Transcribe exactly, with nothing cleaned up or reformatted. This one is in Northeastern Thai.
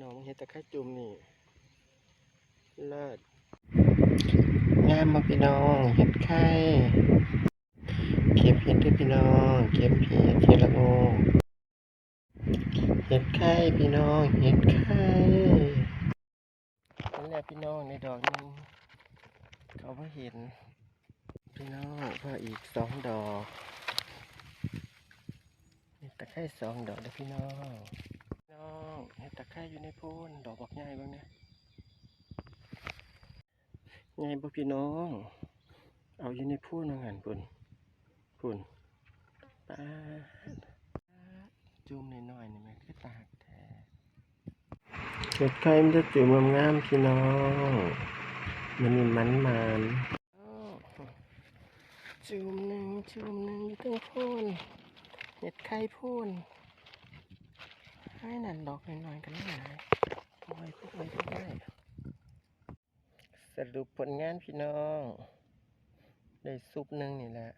น้องเห็ดตะไคร้จุ่มนี่ เลิศ งามบ่พี่น้อง เห็ดไข่ เก็บเห็ดเด้อพี่น้อง เก็บเห็ด เห็ดละโงก เห็ดไข่พี่น้อง เห็ดไข่ นั่นแหละพี่น้อง ในดอกหนึ่ง เขาบ่เห็น พี่น้อง พออีกสองดอก เห็ดตะไคร้สองดอกเด้อพี่น้อง พี่น้อง เห็ดตะไคร้อยู่ในโพน ดอกบักใหญ่เบิ่งแหน่ ใหญ่บ่พี่น้อง เอาอยู่ในโพนว่าหั่น พุ้น พุ้น ป๊าด จุ่มน้อยๆ นี่แม่นคือตาฮักแท้ เห็ดไข่มันจะจุ่มงามๆ พี่น้อง มันนี่มันมัน จุ่มหนึ่ง จุ่มหนึ่ง อยู่เทิงโพน เห็ดไข่โพน ให้นั่นดอกน้อยๆ กันหลาย ปล่อย ปล่อย ปล่อย สรุปผลงานพี่น้อง ได้ซุปหนึ่งนี่แหละ